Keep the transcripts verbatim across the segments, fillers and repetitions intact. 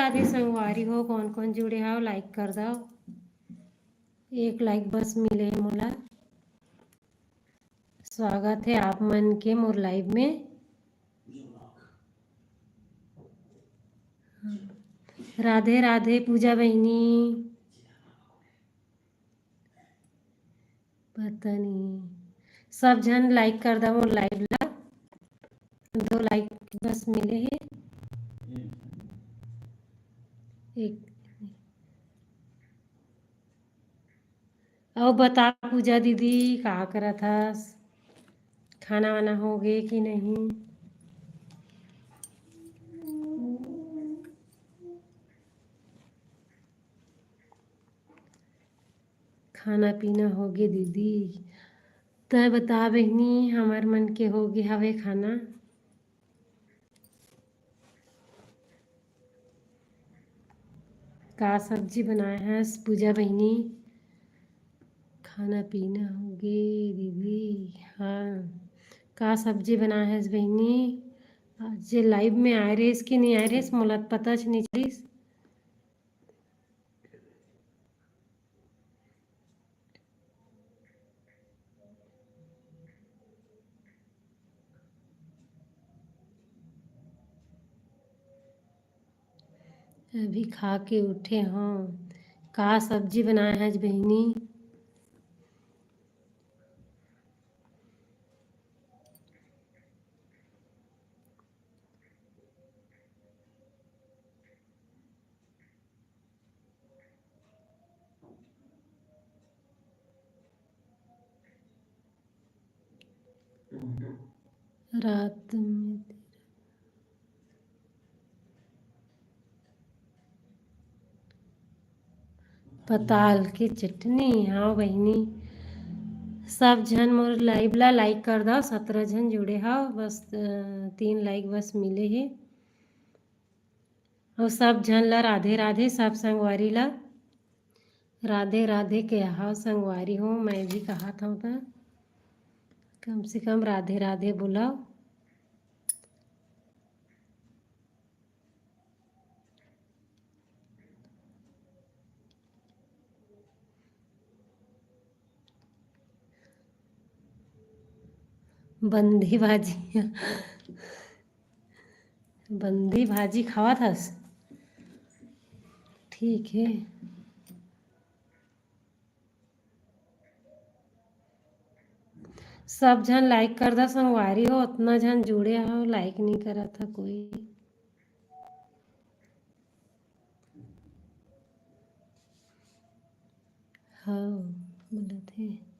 राधे संगवारी हो, कौन कौन जुड़े हव, लाइक कर दव। एक लाइक बस मिले हे मोला। स्वागत हे आप मन के मोर लाइव में। राधे राधे पूजा बहिनी। पता नहीं, सब झन लाइक कर दव मोर लाइव ला। दो लाइक बस मिले हे। एक, अउ बता पूजा दीदी, का करत हस? खाना वाना हो गे कि नहीं? खाना पीना हो गे दीदी। तै बता बहिनी, हमर मन के हो गे हवे खाना। का सब्जी बनाए हस पूजा बहिनी? खाना पीना हो गे दीदी। हाँ, का सब्जी बनाए हस बहिनी? आज लाइव में आए रहिस कि नहीं आए रहिस, मोला तो पता च नहीं चलिस। अभी खा के उठे हंव। का सब्जी बनाए हस बहिनी? रात में तेरा पताल के चटनी। हाँ बहिनी, सब झन मोर लाइव ला लाइक कर दव। सतरा झन जुड़े हव, बस, अ, तीन लाइक बस मिले हे। अउ सब झन ला राधे राधे, सब संगवारी ला राधे राधे के हव संगवारी हो, मैं भी कहत हव त कम से कम राधे राधे बोलव। बंदी भाजी, बंदी भाजी खावत हस? ठीक हे। सब झन लाइक कर दा संगवारी हो, उतना झन जुड़े हो, लाइक नहीं करत ह कोई। हाँ, बोलत हे।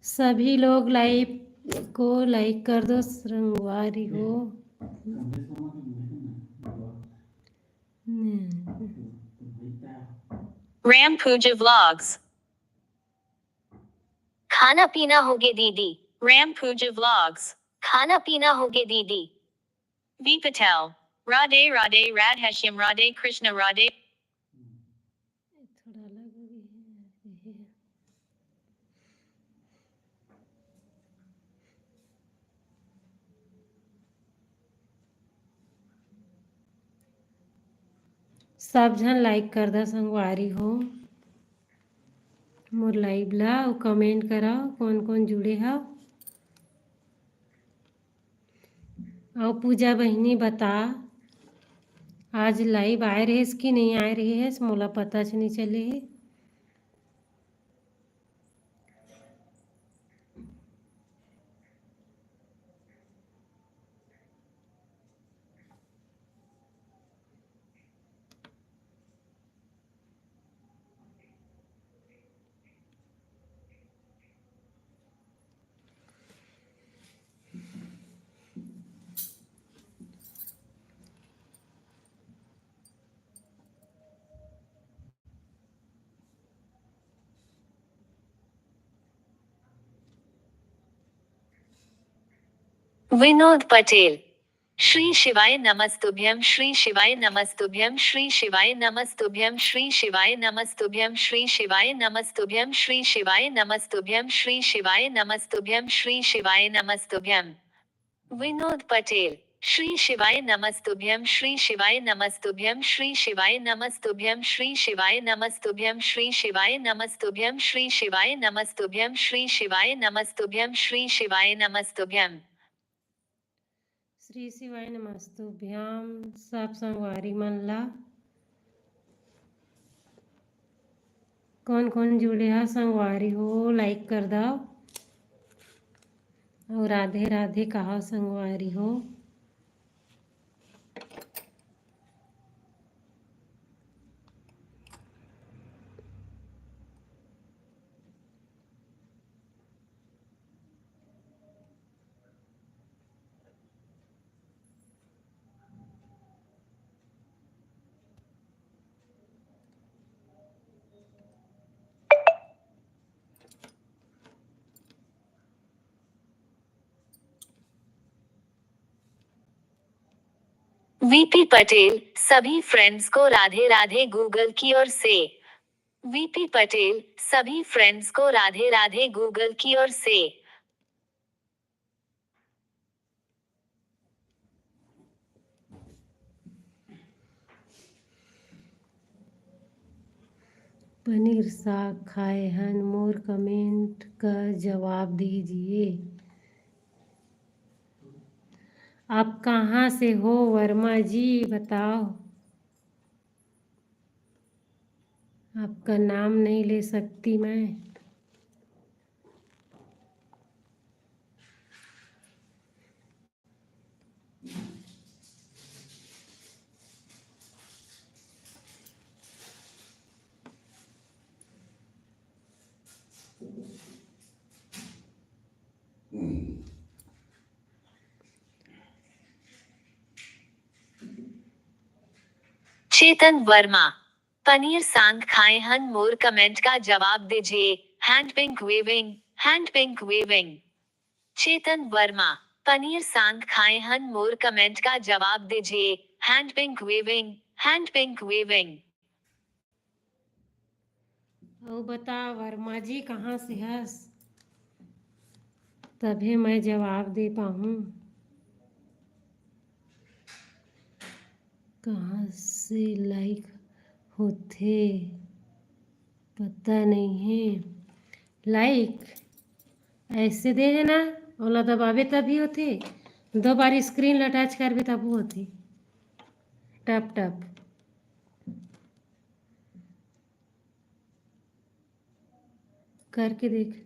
सभी लोग लाइव को लाइक कर दो संगवारी हो। Ram Puja Vlogs। खाना पीना होगे दीदी। Ram Puja Vlogs। खाना पीना होगे दीदी। V Patel। राधे राधे राधेश्याम राधे कृष्ण राधे। थोड़ा अलग हो गई है। सब झन लाइक कर दा संगवारी हो मोर लाइव ला, अउ कमेंट करा कोन कोन जुड़े हव। अउ पूजा बहिनी बता, आज लाइव आए रहेस कि नहीं आए रहेस, मोला पता च नहीं चले हे। विनोद पटेल। श्री शिवाय नमस्तुभ्यं, श्री शिवाय नमस्तुभ्यं, श्री शिवाय नमस्तुभ्यं, श्री शिवाय नमस्तुभ्यं, श्री शिवाय नमस्तुभ्यं, श्री शिवाय नमस्तुभ्यं, श्री शिवाय नमस्तुभ्यं, श्री शिवाय नमस्तुभ्यं। विनोद पटेल। श्री शिवाय नमस्तुभ्यं, श्री शिवाय नमस्तुभ्यं, श्री शिवाय नमस्तुभ्यं, श्री शिवाय नमस्तुभ्यं, श्री शिवाय नमस्तुभ्यं, श्री शिवाय नमस्तुभ्यं, श्री शिवाय नमस्तुभ्यं, श्री शिवाय नमस्तुभ्यं। श्री शिवाय नमस्तुभ्यं। सब संगवारी मन ला, कौन कौन जुड़े हा संगवारी हो, लाइक कर दव। अउ राधे राधे कहा संगवारी हो। वीपी पटेल, सभी फ्रेंड्स को राधे राधे गूगल की ओर से। वीपी पटेल, सभी फ्रेंड्स को राधे राधे गूगल की ओर से। पनीर साग खाए हन, मोर कमेंट का जवाब दीजिए। आप कहाँ से हो वर्मा जी, बताओ। आपका नाम नहीं ले सकती मैं। चेतन वर्मा, पनीर सांग खाए हन, मोर कमेंट का जवाब दीजिए। Hand pink waving, hand pink waving। Chetan Verma, paneer song खाए हन, मोर कमेंट का जवाब दीजिए। Hand pink waving, hand pink waving। अउ बता वर्मा जी, कहाँ से हस? तभे मैं जवाब दे पाहूँ। कहाँ से लाइक होथे, पता नहीं है। लाइक ऐसे दे है ना, ओला दबाबे तभी होथे। दो बार स्क्रीन ला टच करबे तब होथे। टप टप करके देख।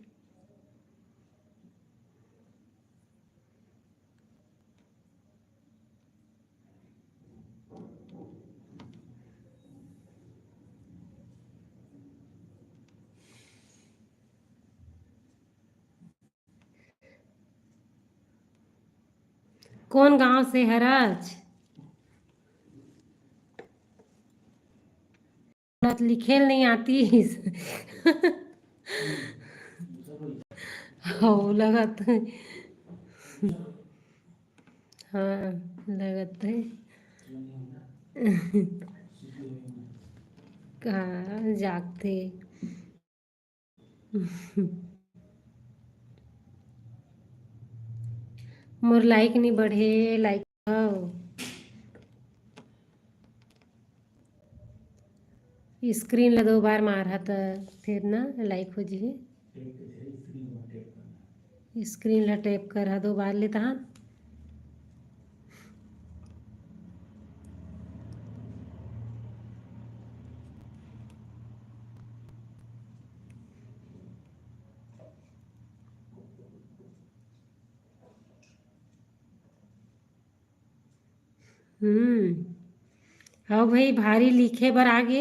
कौन गांव से हरच? लिखेल नहीं आतीस। हो लगत है। हाँ, लगत है। कहाँ जागते? मोर लाइक नहीं बढ़े, लाइक हो। स्क्रीन ला दो बार मारहा त फिर ना लाइक हो जी। स्क्रीन ला टैप करहा दो बार ले तहान। हम्म। हाँ भाई, भारी लिखे बर आगे।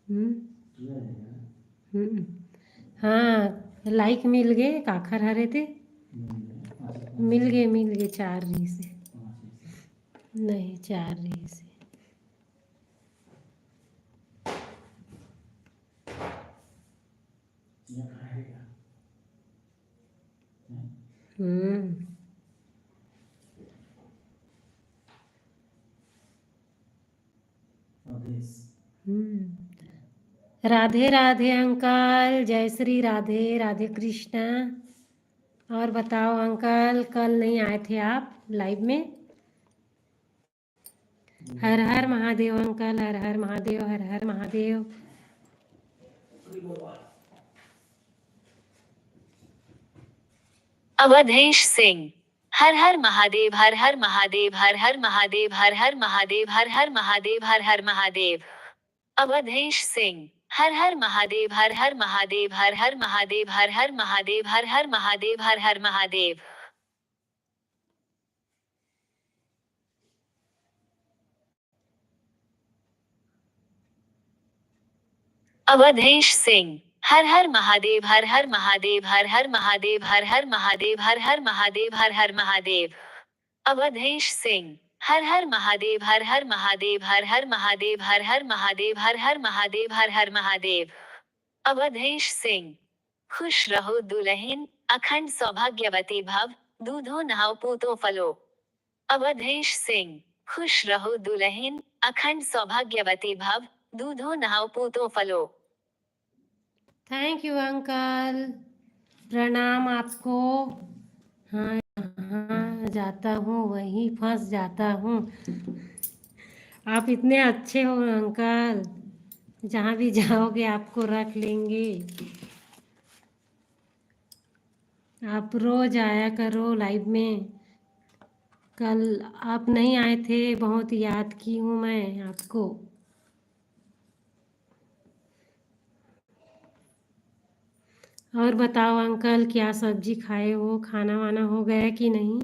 हम्म। हम्म। हाँ, लाइक मिल गए, काखर हरे थे। मिल गए, मिल गए, चार रही से। नहीं, चार रही से। हम्म। हम्म। राधे राधे अंकल, जय श्री राधे, राधे कृष्णा। और बताओ अंकल, कल नहीं आए थे आप लाइव में? हर हर महादेव अंकल, हर हर महादेव, हर हर महादेव। अवधेश सिंह, हर हर महादेव, हर हर महादेव, हर हर महादेव, हर हर महादेव, हर हर महादेव, हर हर महादेव। अवधेश सिंह, हर हर महादेव, हर हर महादेव, हर हर महादेव, हर हर महादेव, हर हर महादेव, हर हर महादेव। अवधेश सिंह, हर हर महादेव, हर हर महादेव, हर हर महादेव, हर हर महादेव, हर हर महादेव, हर हर महादेव। अवधेश सिंह, हर हर महादेव, हर हर महादेव, हर हर महादेव, हर हर महादेव, हर हर महादेव, हर हर महादेव। अवधेश सिंह, खुश रहो दुल्हन, अखंड सौभाग्यवती भव, दूधो नहाओ पूतो फलो। अवधेश सिंह, खुश रहो दुल्हन, अखंड सौभाग्यवती भव, दूधो नहाओ पूतो फलो। थैंक यू अंकल, प्रणाम आपको। हाँ, हाँ, जाता हूँ, वहीं फंस जाता हूँ। आप इतने अच्छे हो अंकल, जहाँ भी जाओगे आपको रख लेंगे। आप रोज आया करो लाइव में। कल आप नहीं आए थे, बहुत याद की हूँ मैं आपको। और बताओ अंकल, क्या सब्जी खाए हो, खाना वाना हो गया कि नहीं?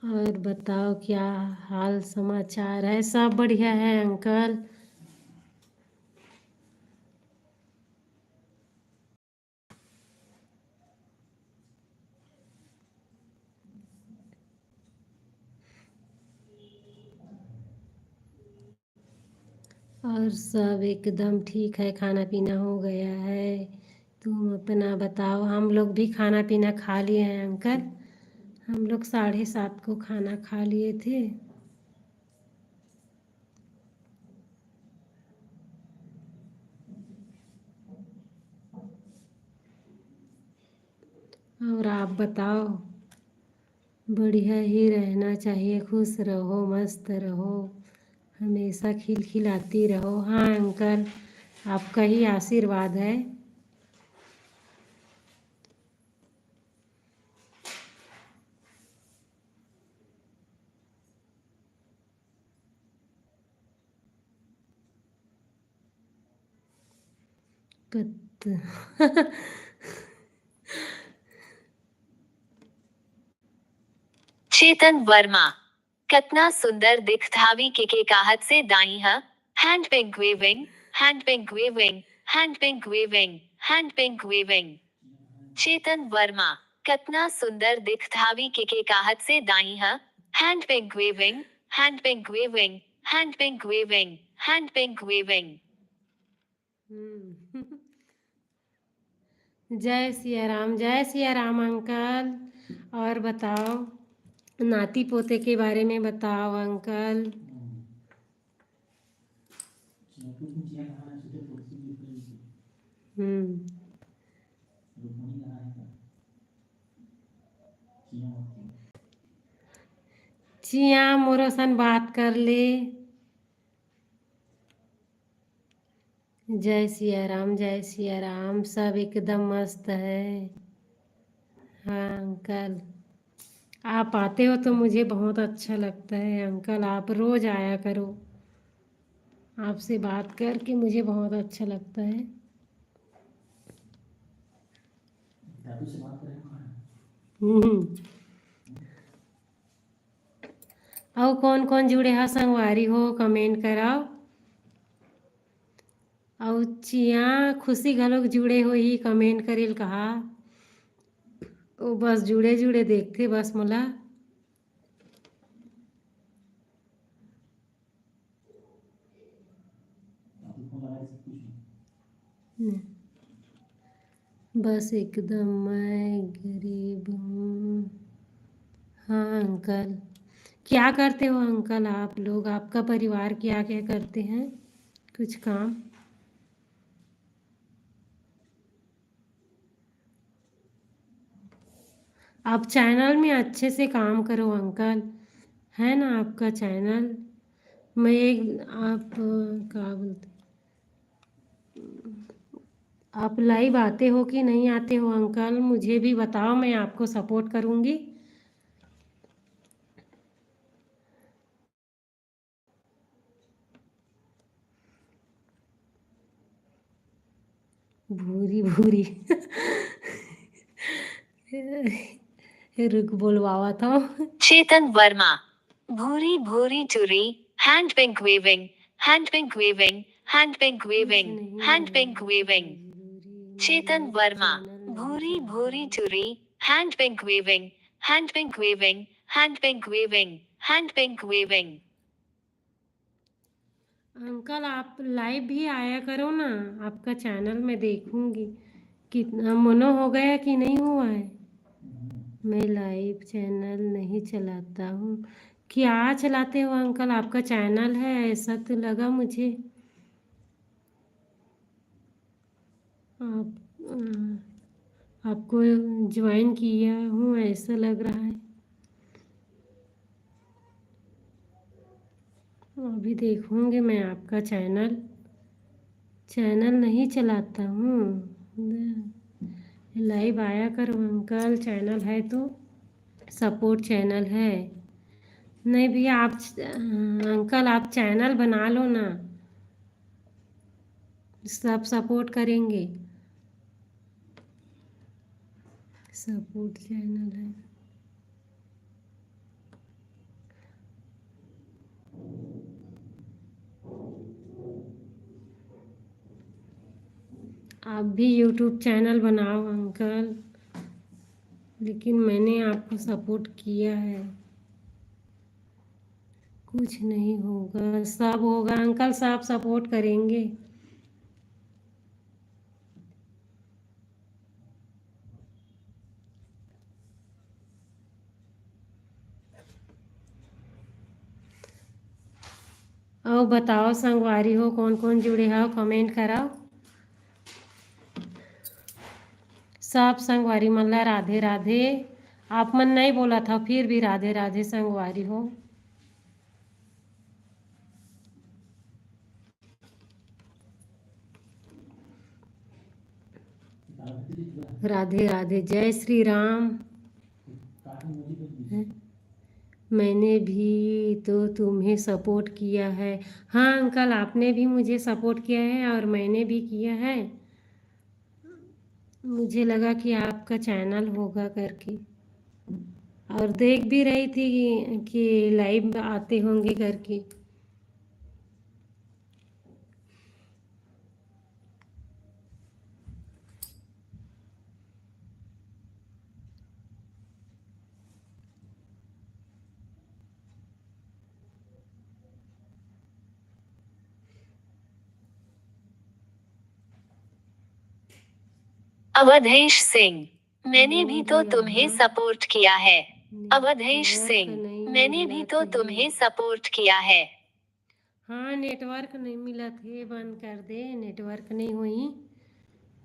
और बताओ, क्या हाल समाचार है? सब बढ़िया है अंकल। और सब एकदम ठीक है, खाना पीना हो गया है। तुम अपना बताओ। हम लोग भी खाना पीना खा लिए हैं अंकल, हम लोग साढ़े सात को खाना खा लिए थे। और आप बताओ, बढ़िया ही रहना चाहिए, खुश रहो, मस्त रहो, हमेशा खिलखिलाती रहो। हाँ अंकल, आपका ही आशीर्वाद है। कत- चेतन वर्मा, कतना सुंदर दिखथावी, के के काहत से दाई ह, hand waving, hand waving, hand waving, hand waving। Chetan Verma, कतना सुंदर दिखथावी, के के काहत से दाई ह, hand waving, hand waving, hand waving, hand waving। हम्म। जय सिया राम, जय सिया राम अंकल। और बताओ, नाती पोते के बारे में बताओ अंकल। हम्म। चिया मोरो सन बात कर ले। जय सिया राम, जय सिया राम। सब एकदम मस्त है। हाँ अंकल, आप आते हो तो मुझे बहुत अच्छा लगता है अंकल, आप रोज आया करो। आपसे बात करके मुझे बहुत अच्छा लगता है। हम्म। अउ कौन कौन जुड़े हा संगवारी हो, comment कराओ। अउ चिया खुशी घलोक जुड़े होही, comment करेल कहा। ओ बस जुड़े जुड़े देखथे बस मोला। बस एकदम मैं गरीब हूँ। हाँ अंकल, क्या करते हो अंकल आप लोग? आपका परिवार क्या क्या करते हैं, कुछ काम? आप चैनल में अच्छे से काम करो अंकल, है ना आपका चैनल? मैं एक आप, अ, क्या बोलते, आप लाइव आते हो कि नहीं आते हो अंकल, मुझे भी बताओ, मैं आपको सपोर्ट करूँगी। भूरी भूरी। रुक, बोलवावा था। चेतन वर्मा। भूरी भूरी टुरी, hand pink waving, hand pink waving, hand pink waving, hand pink waving। Chetan Verma. भूरी भूरी टुरी, hand pink waving, hand pink waving, hand pink waving, hand pink waving। Uncle, आप लाइव भी आया करो ना, आपका चैनल मैं देखूंगी कितना मनो हो गया कि नहीं हुआ है। मैं लाइव चैनल नहीं चलाता हूँ। क्या चलाते हो अंकल? आपका चैनल है, ऐसा तो लगा मुझे। आप, अ, आपको ज्वाइन किया हूँ, ऐसा लग रहा है। अभी देखूंगी मैं आपका चैनल। चैनल नहीं चलाता हूँ। लाइव आया करो अंकल, चैनल है तो सपोर्ट चैनल है। नहीं भैया, आप, अ, अंकल, आप चैनल बना लो ना, सब सपोर्ट करेंगे। सपोर्ट चैनल है। आप भी यूट्यूब चैनल बनाओ अंकल, लेकिन मैंने आपको सपोर्ट किया है। कुछ नहीं होगा, सब होगा अंकल, सब सपोर्ट करेंगे। अउ बताओ संगवारी हो, कौन कौन जुड़े हो, कमेंट कराओ। सब संगवारी मन ला राधे राधे। आप मन नहीं बोला था, फिर भी राधे राधे संगवारी हो। राधे राधे, जय श्री राम। मैंने भी तो तुम्हें सपोर्ट किया है। हाँ अंकल, आपने भी मुझे सपोर्ट किया है और मैंने भी किया है। मुझे लगा कि आपका चैनल होगा करके, और देख भी रही थी कि, कि लाइव आते होंगे करके। अवधेश सिंह, मैंने भी तो तुम्हें सपोर्ट किया है। अवधेश सिंह, मैंने भी तो तुम्हें सपोर्ट किया है। हाँ, नेटवर्क नहीं मिलत हे, बंद कर दे, नेटवर्क नहीं होई।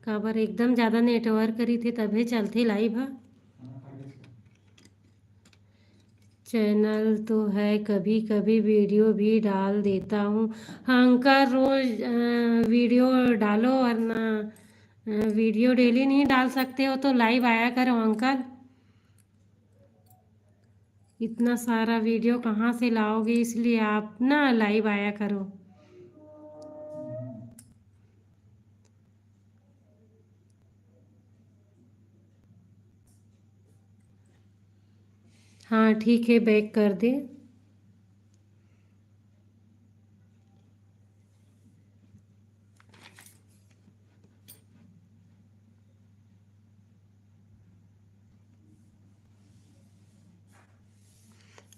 काबर एकदम ज़्यादा नेटवर्क रहिथे तभे चलथे लाइव ह। चैनल तो है, कभी-कभी वीडियो भी डाल देता हूँ। हाँ अंकल, रोज़, अ, वीडियो डालो, वरना, अ, वीडियो डेली नहीं डाल सकते हो तो लाइव आया करो अंकल। इतना सारा वीडियो कहाँ से लाओगे, इसलिए आप ना लाइव आया करो। हाँ ठीक है, बैक कर दे।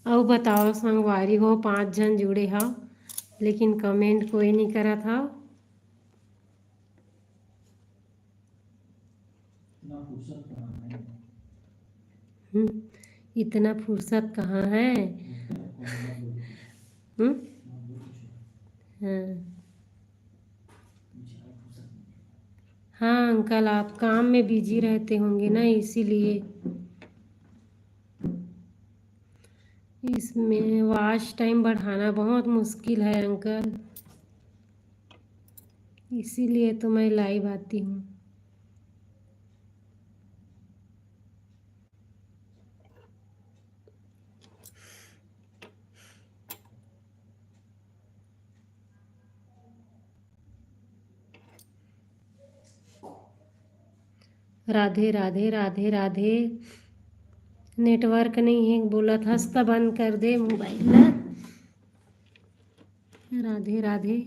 अउ बताओ संगवारी हो, पांच झन जुड़े हव लेकिन कमेंट कोई नहीं करत हव। हम्म, इतना फुर्सत कहाँ है? हम्म? हाँ। हाँ अंकल, आप काम में बिजी रहते होंगे ना, इसीलिए। इसमें वॉच टाइम बढ़ाना बहुत मुश्किल है अंकल, इसीलिए तो मैं लाइव आती हूँ। राधे राधे राधे राधे। नेटवर्क नहीं है बोलत हस त बंद कर दे मोबाइल ला। राधे राधे।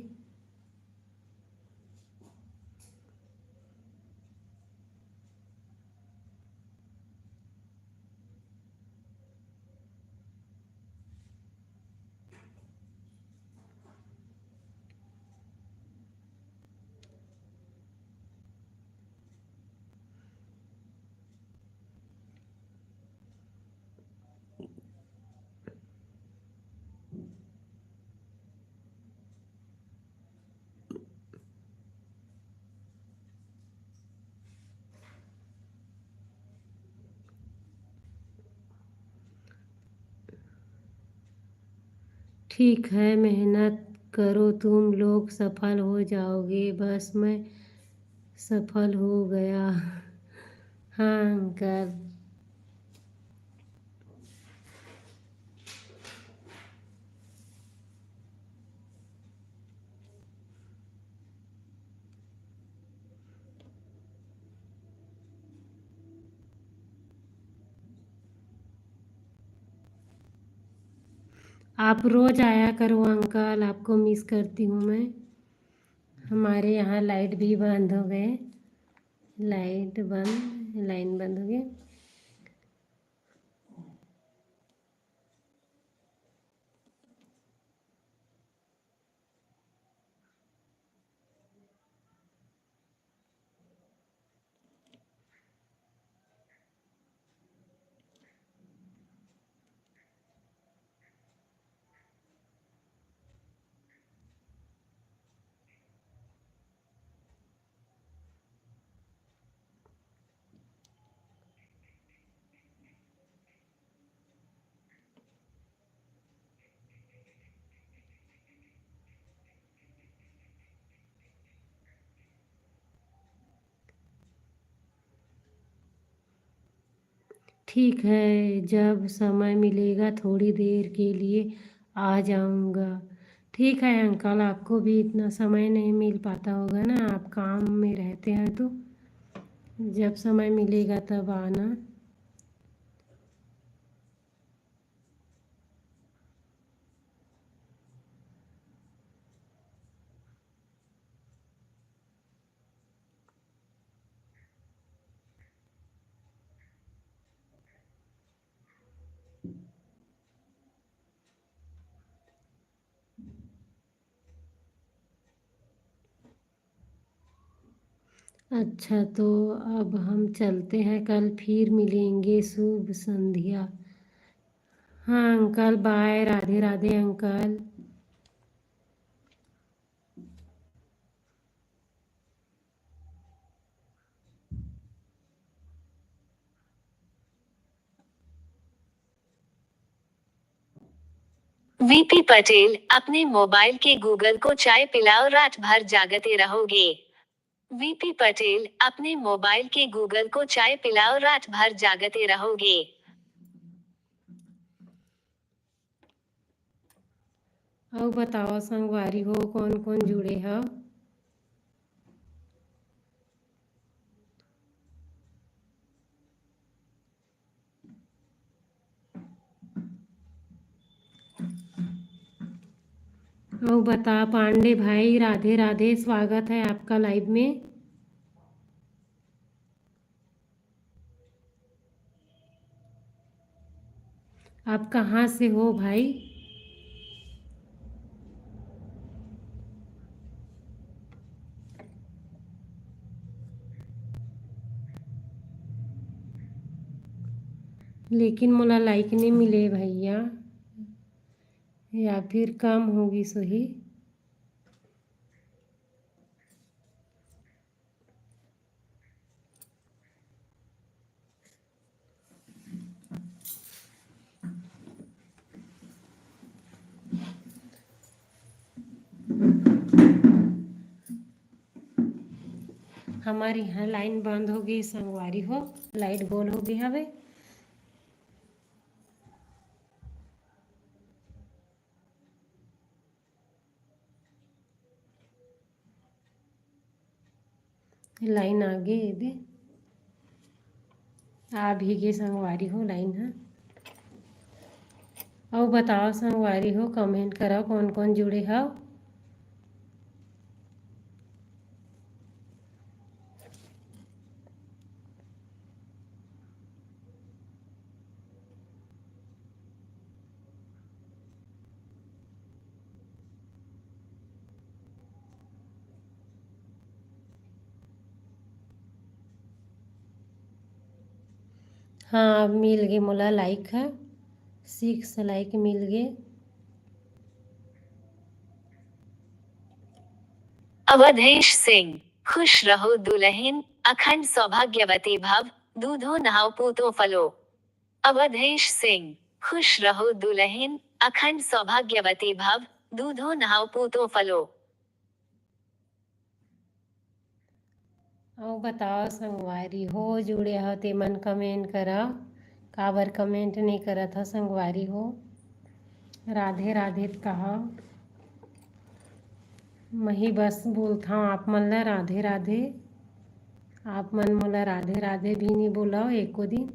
ठीक है, मेहनत करो तुम लोग, सफल हो जाओगे। बस मैं सफल हो गया। हाँ अंकल। आप रोज आया करो अंकल, आपको मिस करती हूँ मैं। हमारे यहाँ लाइट भी बंद हो गए, लाइट बंद, लाइन बंद हो गई। ठीक है, जब समय मिलेगा थोड़ी देर के लिए आ जाऊँगा। ठीक है अंकल, आपको भी इतना समय नहीं मिल पाता होगा ना, आप काम में रहते हैं, तो जब समय मिलेगा तब आना। अच्छा, तो अब हम चलते हैं, कल फिर मिलेंगे। शुभ संध्या। हाँ अंकल, बाय। राधे राधे अंकल। वीपी पटेल, अपने मोबाइल के गूगल को चाय पिलाओ, रात भर जागते रहोगे। वीपी पटेल, अपने मोबाइल के गूगल को चाय पिलाओ, रात भर जागते रहोगे। अउ बताओ संगवारी हो, कौन कौन जुड़े हव? अउ बता पांडे भाई, राधे राधे, स्वागत है आपका लाइव में। आप कहाँ से हो भाई? लेकिन मोला लाइक नहीं मिले भैया। या फिर कम हो गिस होही। हमर इहाँ लाइन बंद हो गे संगवारी हो, लाइट गोल हो गे हवे। लाइन आ गे, एदे आ भी गे संगवारी हो लाइन ह। अउ बताओ संगवारी हो, कमेंट करव कोन कोन जुड़े हव। हाँ, मिल गे मोला लाइक ह, सिक्स लाइक मिल गे। अवधेश सिंह, खुश रहो दुलहिन, अखंड सौभाग्यवती भव, दूधो नहाओ पूतो फलो। अवधेश सिंह, खुश रहो दुलहिन, अखंड सौभाग्यवती भव, दूधो नहाओ पूतो फलो। अउ बताओ संगवारी हो, जुड़े हो ते मन कमेंट करा, काबर कमेंट नहीं करत हो संगवारी हो। राधे राधे त कहा, मही बस बोलथव आप मन ला राधे राधे, आप मन मोला राधे राधे भी नहीं बोलव एको दिन।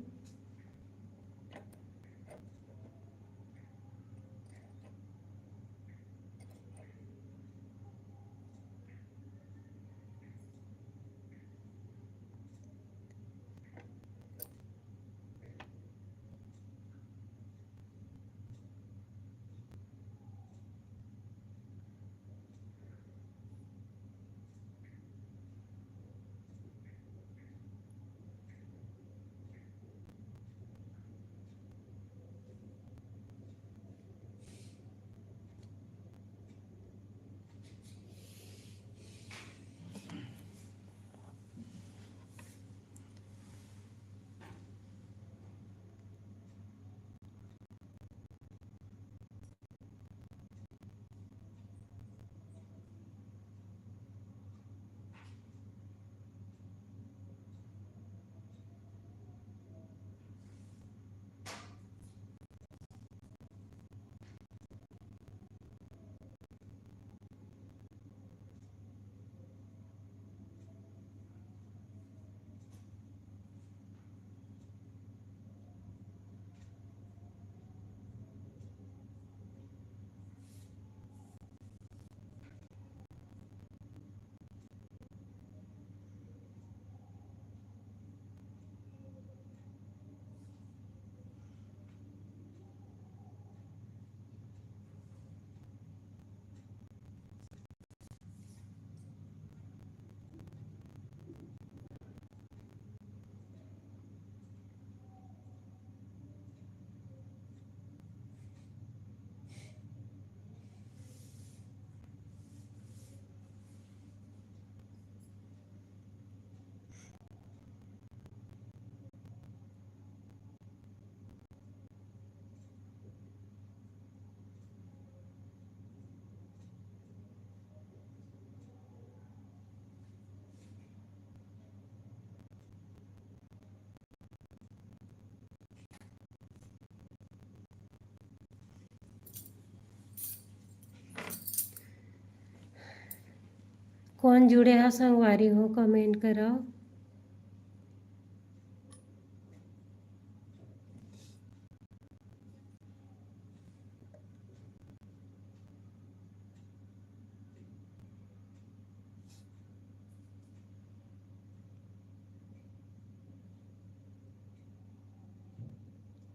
कोन जुड़े हा संगवारी हो, कमेंट करव।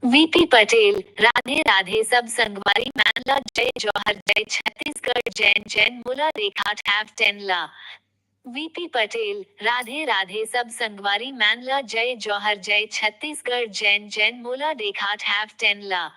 वीपी पटेल, राधे राधे सब संगवारी मन ला जय जोहार, जय छत्तीसगढ़, जैन जैन मोला रेखा have ten ला। वीपी पटेल, राधे राधे सब संगवारी मन ला जय जोहार, जय छत्तीसगढ़, जैन जैन मोला रेखा have ten ला।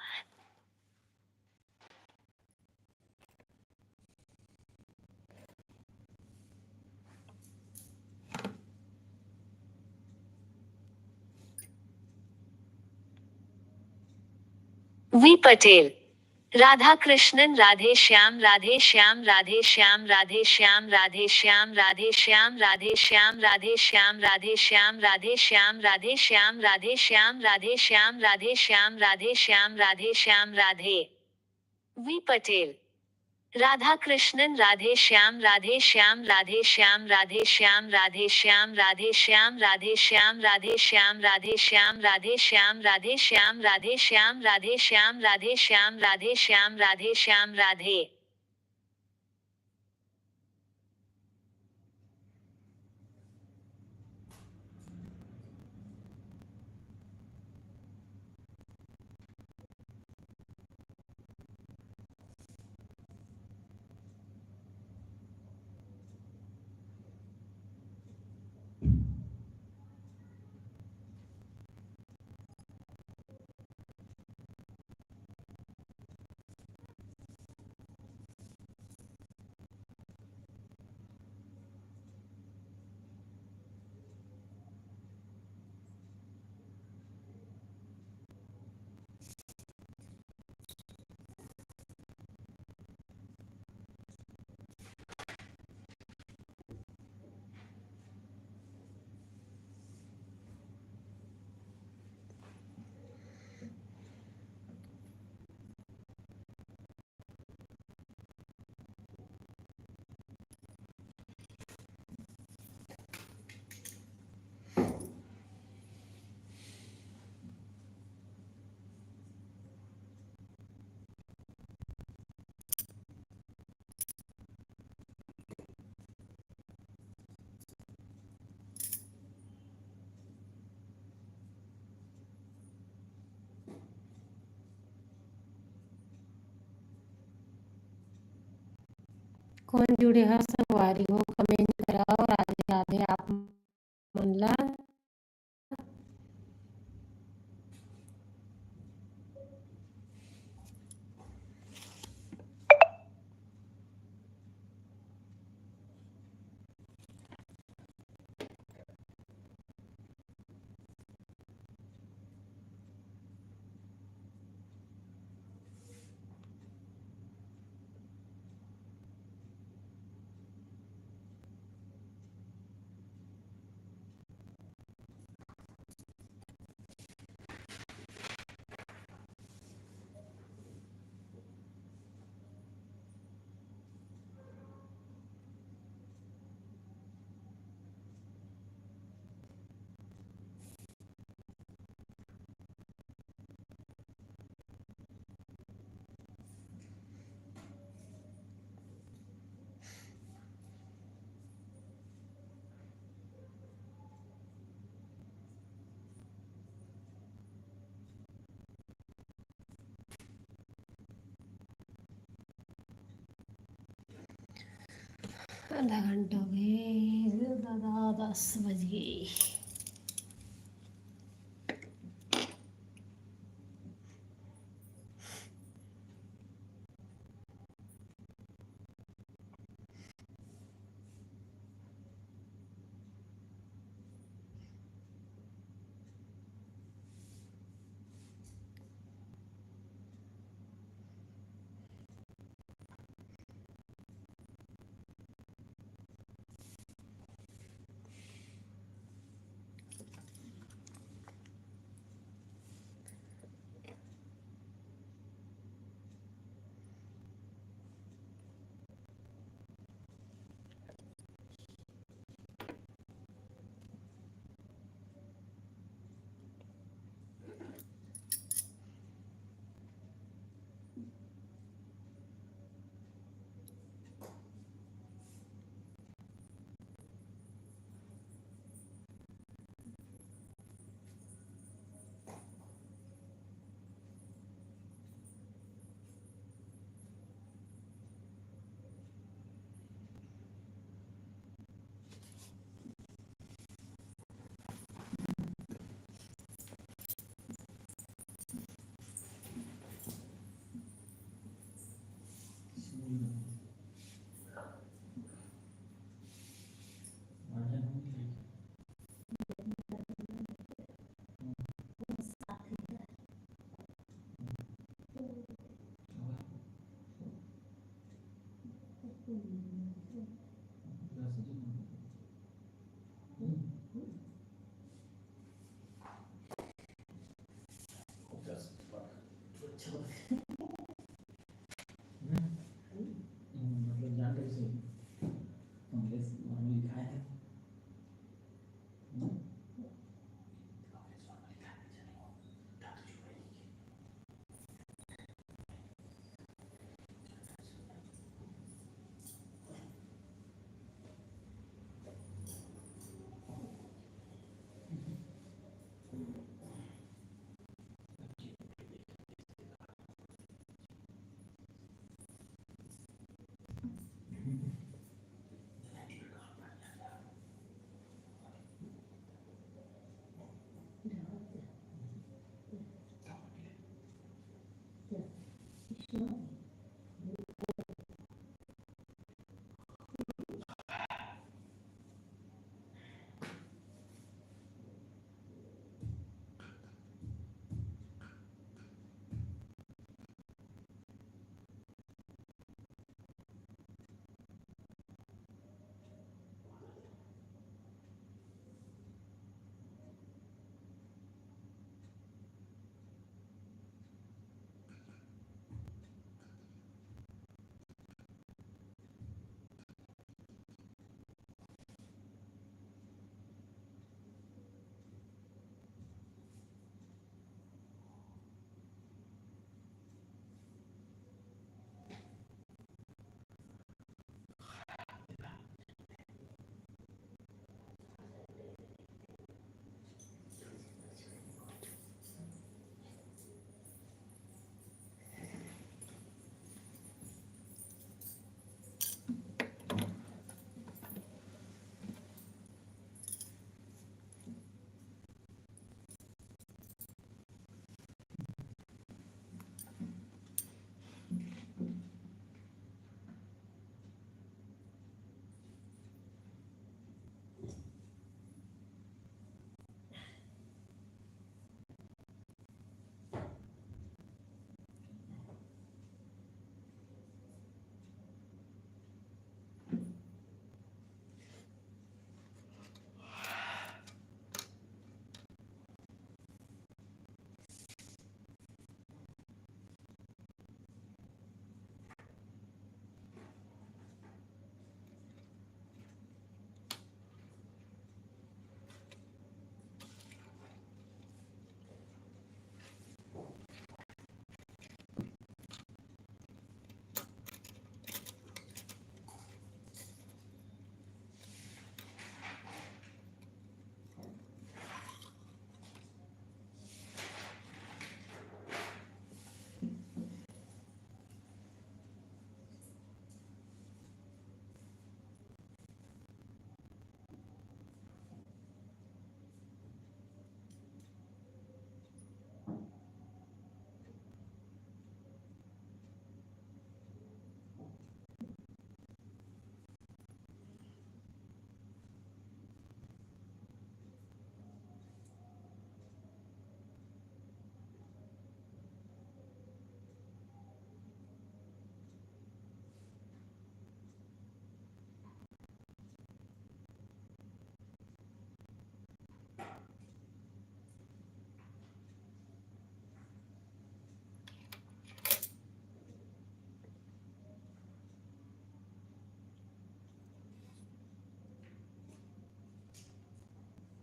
वी पटेल। राधा कृष्णन राधे श्याम राधे श्याम राधे श्याम राधे श्याम राधे श्याम राधे श्याम राधे श्याम राधे श्याम राधे श्याम राधे श्याम राधे श्याम राधे श्याम राधे श्याम राधे श्याम राधे श्याम राधे श्याम राधे। वी पटेल। राधा कृष्णन राधे श्याम राधे श्याम राधे श्याम राधे श्याम राधे श्याम राधे श्याम राधे श्याम राधे श्याम राधे श्याम राधे श्याम राधे श्याम राधे श्याम राधे श्याम राधे श्याम राधे श्याम राधे श्याम राधे। कौन जुड़े हा संगवारी हो, comment करा और आगे आगे आप मन ला। आधा घंटा हो गए दादा, दस बज गए। मतलब जान रहे से कांग्रेस वहाँ लिखा है।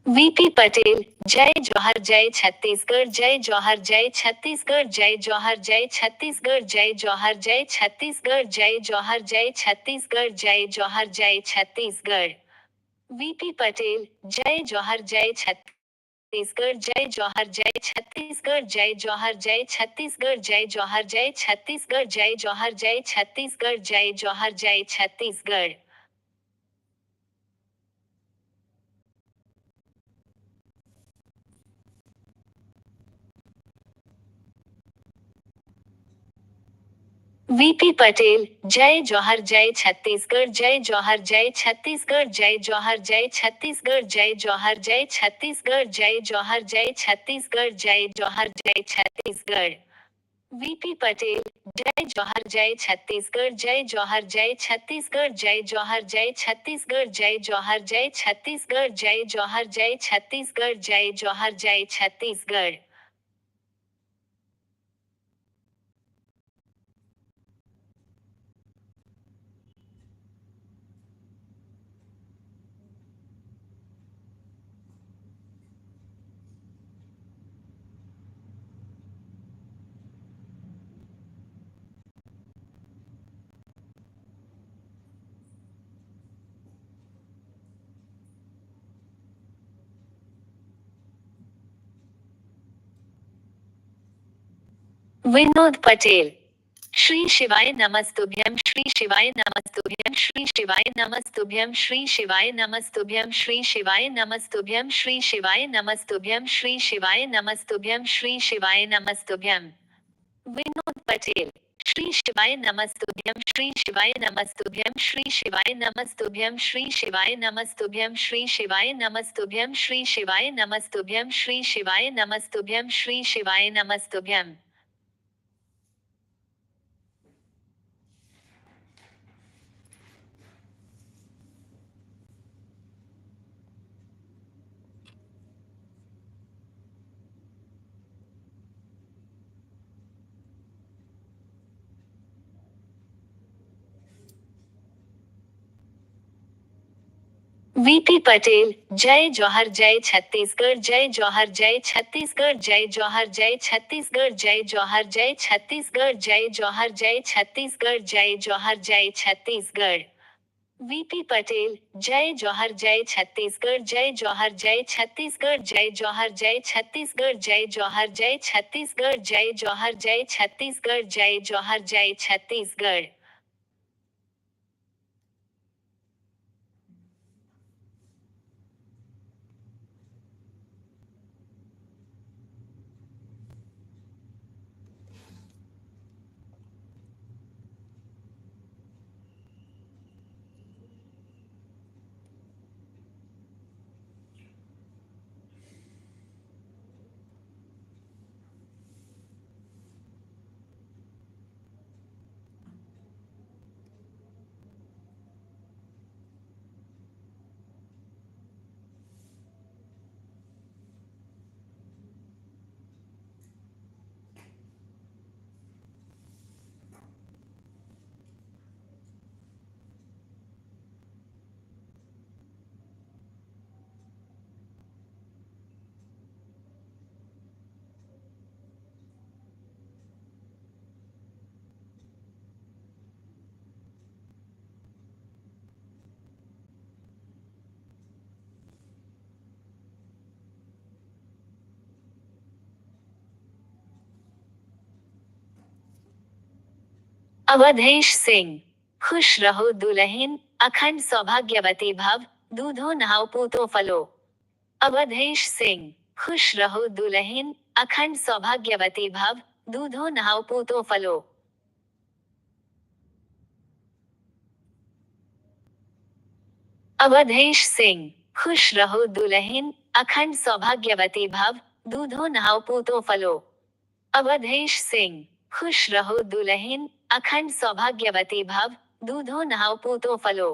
वीपी पटेल, जय जोहार, जय छत्तीसगढ़, जय जोहार, जय छत्तीसगढ़, जय जोहार, जय छत्तीसगढ़, जय जोहार, जय छत्तीसगढ़, जय जोहार, जय छत्तीसगढ़, जय जोहार, जय छत्तीसगढ़। वीपी पटेल, जय जोहार, जय छत्तीसगढ़, जय जोहार, जय छत्तीसगढ़, जय जोहार, जय छत्तीसगढ़, जय जोहार, जय छत्तीसगढ़, जय जोहार, जय छत्तीसगढ़, जय जोहार, जय छत्तीसगढ़। वीपी पटेल, जय जोहार, जय छत्तीसगढ़, जय जोहार, जय छत्तीसगढ़, जय जोहार, जय छत्तीसगढ़, जय जोहार, जय छत्तीसगढ़, जय जोहार, जय छत्तीसगढ़, जय जोहार, जय छत्तीसगढ़। वीपी पटेल, जय जोहार जय छत्तीसगढ़, जय जोहार जय छत्तीसगढ़, जय जोहार जय छत्तीसगढ़, जय जोहार जय छत्तीसगढ़, जय जोहार जय छत्तीसगढ़, जय जोहार जय छत्तीसगढ़। विनोद पटेल, श्री शिवाय नमस्तुभ्यं, श्री शिवाय नमस्तुभ्यं, श्री शिवाय नमस्तुभ्यं, श्री शिवाय नमस्तुभ्यं, श्री शिवाय नमस्तुभ्यं, श्री शिवाय नमस्तुभ्यं, श्री शिवाय नमस्तुभ्यं, श्री शिवाय नमस्तुभ्यं। विनोद पटेल, श्री शिवाय नमस्तुभ्यं, श्री शिवाय नमस्तुभ्यं, श्री शिवाय नमस्तुभ्यं, श्री शिवाय नमस्तुभ्यं, श्री शिवाय नमस्तुभ्यं, श्री शिवाय नमस्तुभ्यं, श्री शिवाय नमस्तुभ्यं, श्री शिवाय नमस्तुभ्यं। वीपी पटेल, जय जोहार जय छत्तीसगढ़, जय जोहार जय छत्तीसगढ़, जय जोहार जय छत्तीसगढ़, जय जोहार जय छत्तीसगढ़, जय जोहार जय छत्तीसगढ़, जय जोहार जय छत्तीसगढ़। वीपी पटेल, जय जोहार जय छत्तीसगढ़, जय जोहार जय छत्तीसगढ़, जय जोहार जय छत्तीसगढ़, जय जोहार जय छत्तीसगढ़, जय जोहार जय छत्तीसगढ़, जय जोहार जय छत्तीसगढ़। अवधेश सिंह, खुश रहो दुलहिन, अखंड सौभाग्यवती भव, दूधो नहाओ पूतो फलो। अवधेश सिंह, खुश रहो दुलहिन, अखंड सौभाग्यवती भव, दूधो नहाओ पूतो फलो। अवधेश सिंह, खुश रहो दुलहिन, अखंड सौभाग्यवती भव, दूधो नहाओ पूतो फलो। अवधेश सिंह, खुश रहो दुलहिन, अखंड सौभाग्यवती भव, दूधो नहाओ पूतो फलो।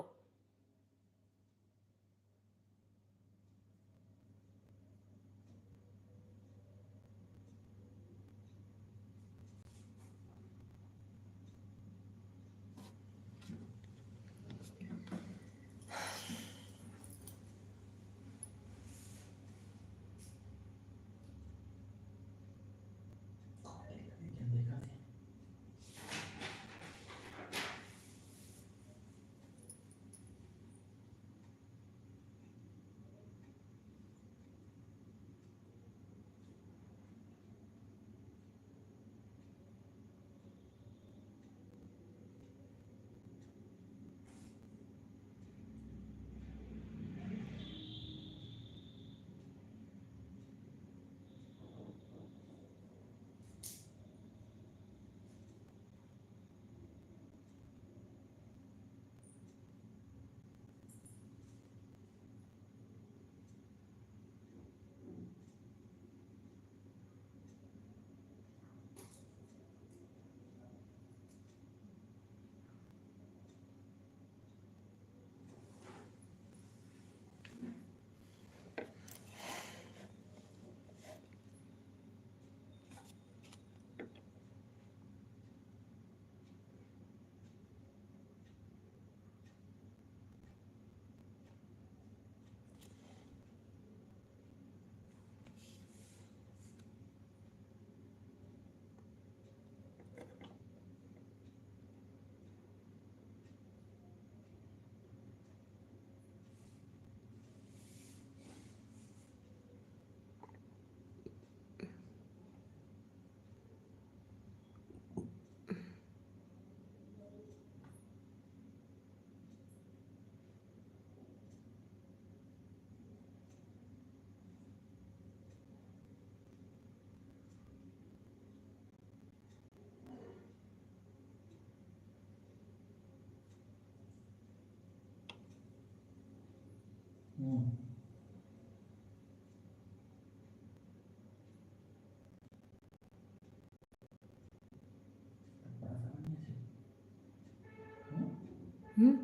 हम्म?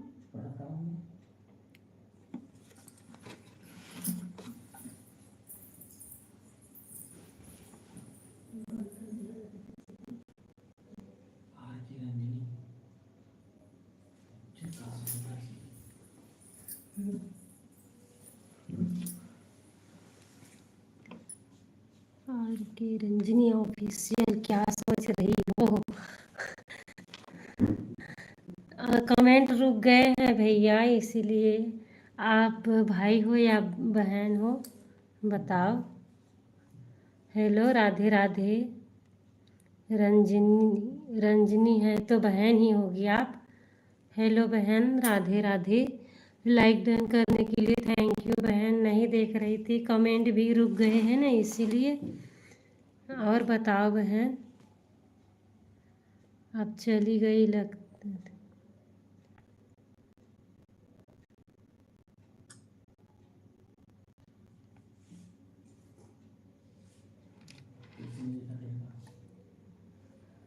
आर के रंजनी ऑफिशियल, क्या सोच रही हो? कमेंट रुक गए हैं भैया, इसीलिए। आप भाई हो या बहन हो, बताओ। हेलो, राधे राधे। रंजनी, रंजनी है तो बहन ही होगी आप। हेलो बहन, राधे राधे। लाइक डन करने के लिए थैंक यू बहन। नहीं देख रही थी, कमेंट भी रुक गए हैं ना, इसीलिए। और बताओ बहन, आप चली गई लगता।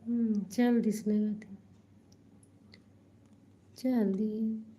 हम्म, चल दिस लगा थे। चल दिए।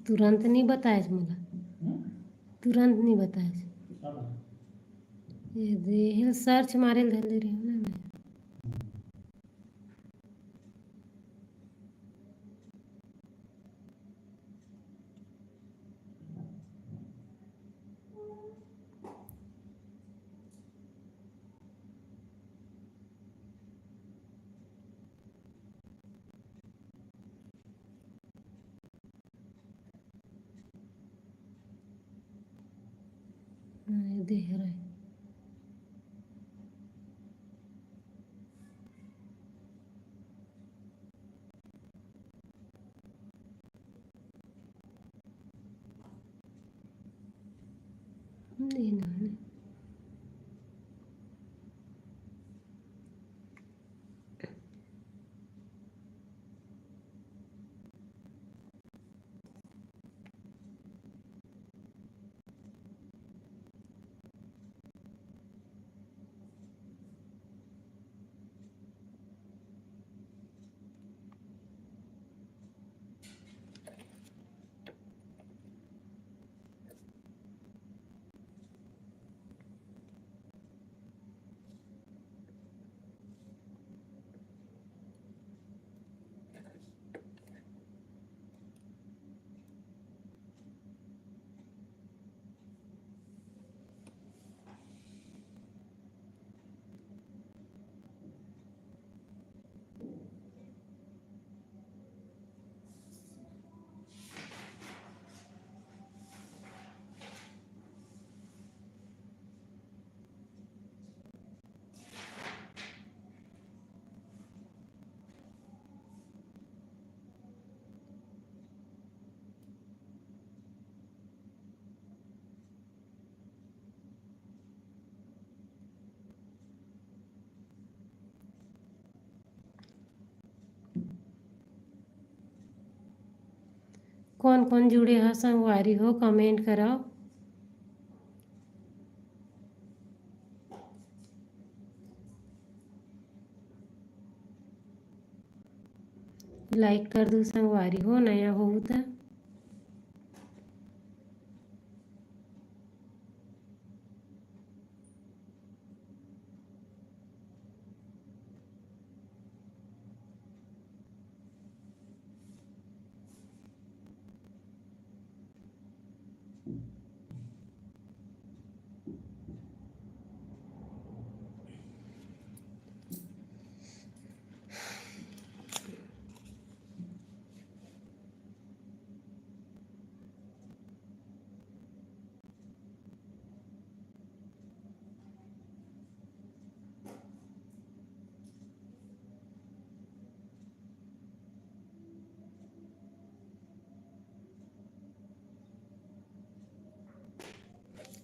तुरंत नहीं बताएस मोला। हम्म? तुरंत नहीं बताएस। ये दे, सर्च मारे ल धर ले रही हूँ ना मैं। हाँ, ये देख रहे। नहीं, नहीं, नहीं। कोन कोन जुड़े ह संगवारी हो, comment करव। Like कर दू संगवारी हो, नया होहू त।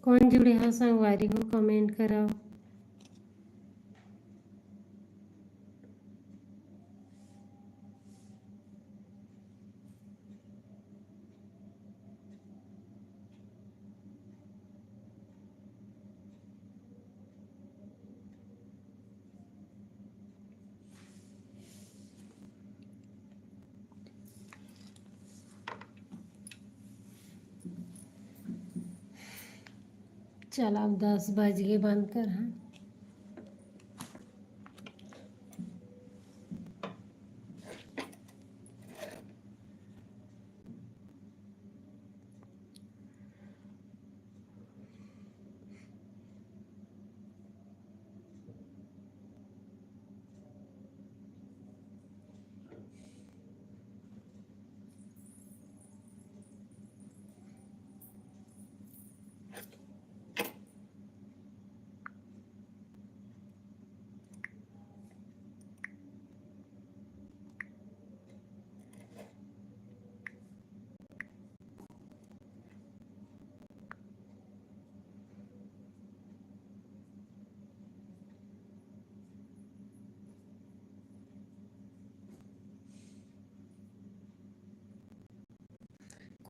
कोन जुड़े ह संगवारी हो, comment करव। चल, अब दस बज गे, बंद कर। हाँ,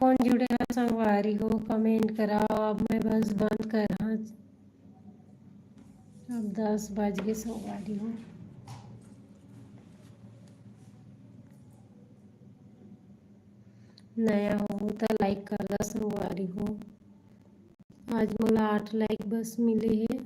कोन जुड़े ह संगवारी हो, comment कराओ। अब मैं बस बंद करहा, अब दस बज गे संगवारी हो। नया हो त like कर दा संगवारी हो। आज मोला आठ like बस मिले हे।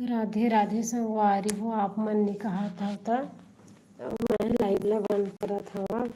राधे राधे संगवारी हो, आप मन नइ कहत हव त मैं live ला बंद करत हव।